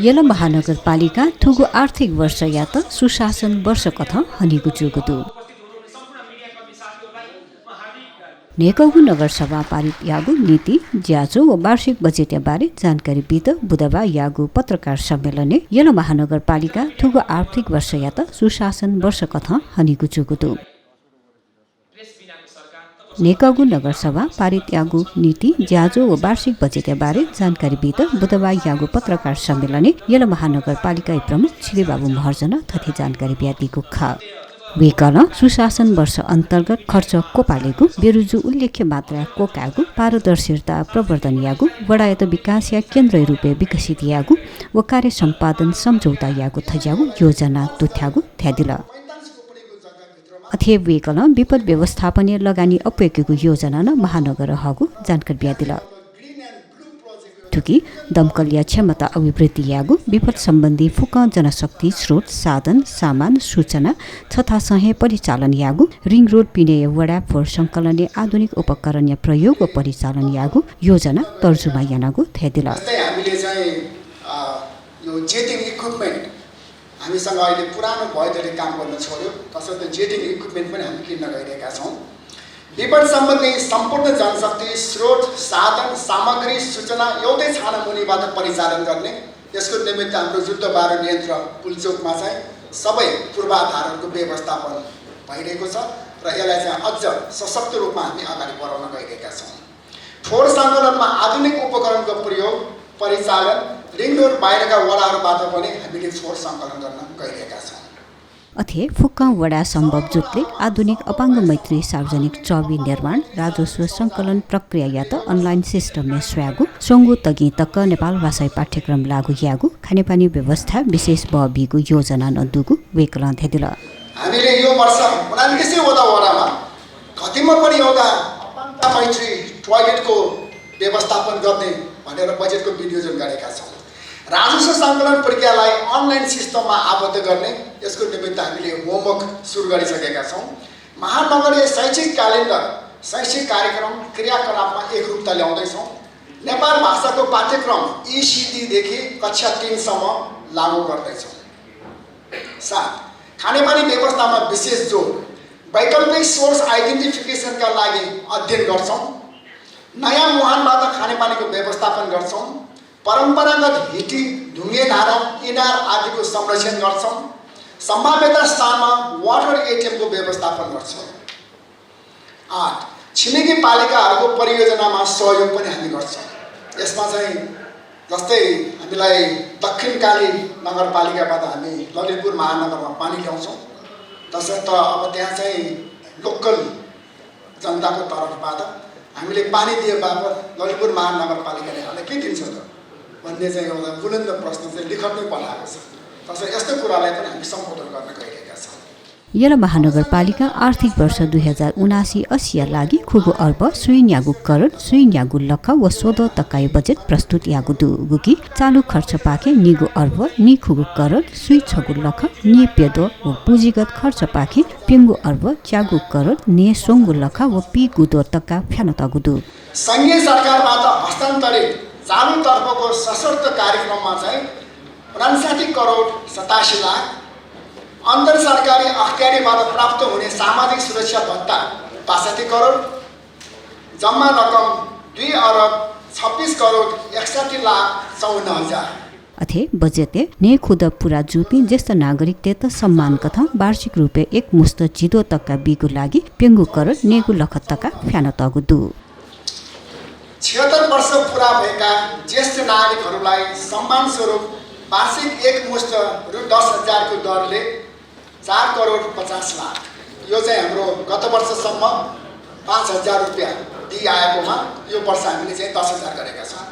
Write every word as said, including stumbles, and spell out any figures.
यल महानगरपालिकां थुगु आर्थिक वर्षयात सुशासन वर्ष कथं हनीगु जूगु दु। न्हय्कःगु नगरसभां पारित याःगु नीति, ज्याझ्वः व वार्षिक बजेटया बारे जानकारी बीत बुधबार याःगु पत्रकार सम्मेलनय् यल महानगरपालिकां थुगु आर्थिक वर्षयात सुशासन वर्ष कथं हनीगु जूगु दु। न्हय्कःगु नगरसभां पारित याःगु नीति, ज्याझ्वः व वार्षिक बजेटया बारे जानकारी बीत बुधबार याःगु पत्रकार सम्मेलनय् यल महानगरपालिकाया प्रमुख छिरिबाबु महर्जनं थथे जानकारी बियादीगु खः। वय्कलं सुशासन वर्ष अन्तर्गत खर्च क्वपालेगु, बेरुजु उल्लेख्य मात्राय् क्वकायेगु, पारदर्शिता प्रवर्धन यायेगु, वडायात विकासया केन्द्रया रूपय् विकसित यायेगु व कार्य सम्पादन सम्झौता यायेगु थज्याःगु योजना दुथ्याःगु धयादिल। अथे वय्कलं विपद व्यवस्थापनय् लगानी अप्वय्केगु योजना नं महानगरं हःगु जानकारी बियादिल। थुकी दमकलया क्षमता अभिवृद्धि यायेगु, विपद सम्बन्धी फुक्कं जनशक्ति, स्रोत, साधन, सामान, सूचना छथासं हे परिचालन यायेगु, रिङ रोड पिनेया वडा फोहोर संकलनय् आधुनिक उपकरणया प्रयोग व परिचालन यायेगु योजना तर्जुमा यानागु धयादिल। जस्तै हामीले चाहिँ, अ, यो जेटिङ इक्विपमेन्ट हामीसँग अहिले पुरानो भएकोले काम गर्न छोड्यो, तसर्थ जेटिङ इक्विपमेन्ट पनि हामी किन्न गइरहेका छौँ। विपद सम्बन्धी सम्पूर्ण जनशक्ति, स्रोत, साधन, सामग्री, सूचना एउटै छाना मुनिबाट परिचालन गर्ने, यसको निमित्त हाम्रो युद्ध बारुद यन्त्र पुल्चोकमा चाहिँ सबै पूर्वाधारहरूको व्यवस्थापन भइरहेको छ र यसलाई चाहिँ अझ सशक्त रूपमा हामी अगाडि बढाउन गइरहेका छौँ। फोहोर सङ्कलनमा आधुनिक उपकरणको प्रयोग, परिचालन, रिङ रोड बाहिरका वडाहरूबाट पनि हामीले फोहोर सङ्कलन गर्न गइरहेका छौँ। अथे फुक्कं वडा सम्भव जुत्ले आधुनिक अपाङ्ग मैत्री सार्वजनिक चबि निर्माण, राजस्व सङ्कलन प्रक्रियायात अनलाइन सिस्टमय् स्वयेगु, स्वंगू तगिं तक नेपाल भाषाय् पाठ्यक्रम लागू यायेगु, खानेपानी व्यवस्था विशेष बः बीगु योजना नं दुगु वय्कलं धयादिल। हामीले यो वर्ष उनान्तिसै वटा वडामा घटीमा पनि एउटा अपाङ्गता मैत्री टोयलेटको व्यवस्थापन गर्ने भनेर बजेटको विनियोजन गरेका छौँ। राजस्व सङ्कलन प्रक्रियालाई अनलाइन सिस्टममा आबद्ध गर्ने, यसको निमित्त हामीले होमवर्क सुरु गरिसकेका छौँ। महानगरीय शैक्षिक क्यालेन्डर, शैक्षिक कार्यक्रम, क्रियाकलापमा एकरूपता ल्याउँदैछौँ। नेपाल भाषाको पाठ्यक्रम इसिडीदेखि कक्षा तीनसम्म लागू गर्दैछौँ। सात, खानेपानी व्यवस्थामा विशेष जोड। वैकल्पिक सोर्स आइडेन्टिफिकेसनका लागि अध्ययन गर्छौँ। नयाँ मुहानबाट खानेपानीको व्यवस्थापन गर्छौँ। परम्परागत हिटी, ढुङ्गे धारा, इनार आदिको संरक्षण गर्छौँ। सम्भाव्यता स्थानमा वाटर एटिएमको व्यवस्थापन गर्छौँ। आठ, छिमेकी पालिकाहरूको परियोजनामा सहयोग पनि हामी गर्छौँ। यसमा चाहिँ जस्तै हामीलाई दक्षिणकाली नगरपालिकाबाट हामी ललितपुर महानगरमा पानी ल्याउँछौँ। तसर्थ अब त्यहाँ चाहिँ लोकल जनताको तर्फबाट हामीले पानी दिए बापत ललितपुर महानगरपालिकाले हामीलाई के दिन्छ त भन्ने चाहिँ एउटा बुलन्द प्रश्न चाहिँ लिखतमै पठाएको छ। तसर्थ यस्तो कुरालाई पनि हामी सम्बोधन गर्न गइरहेका छौँ। यल महानगरपालिकां आर्थिक वर्ष दुई हजार उनासी अस्सीया लागि खुगू अर्ब स्वीन्यागू करोड स्वीन्यागू लख व स्वद्वः तकाया बजेट प्रस्तुत याःगु दु। गुकी चालु खर्चपाखें निगू अर्ब निखुगू करोड स्वीछगू लख न्येप्यद्वः व पुँजीगत खर्चपाखें प्यंगू अर्ब च्यागू करोड न्येस्वंगू लख व पीगूद्वः तका फ्यानातःगु दु। संघीय सरकारबाट हस्तान्तरित चालु तर्फको सशर्त कार्यक्रममा चाहिँ उनान्साठी करोड सतासी लाख, अन्तर सरकारी अख्तियारीबाट प्राप्त हुने सामाजिक सुरक्षा भत्ता बासठी करोड, जम्मा रकम दुई अरब छब्बिस करोड एकसठी लाख चौवन्न हजार। अथे बजेटय् न्हय्खुद्द पुरा जूपिं ज्येष्ठ नागरिकतय्त सम्मान कथं वार्षिक रूपय् एकमुष्ट झिद्वः तका बीगु लागि प्यंगू करोड न्येगू लख तका फ्यानातःगु दु। छिहत्तर वर्ष पुरा भएका ज्येष्ठ नागरिकहरूलाई सम्मान स्वरूप वार्षिक एकमुष्ट रु दस हजारको दरले चार करोड पचास लाख, यो चाहिँ हाम्रो गत वर्षसम्म पाँच हजार रुपियाँ दिइआएकोमा यो वर्ष हामीले चाहिँ दस हजार गरेका छौँ।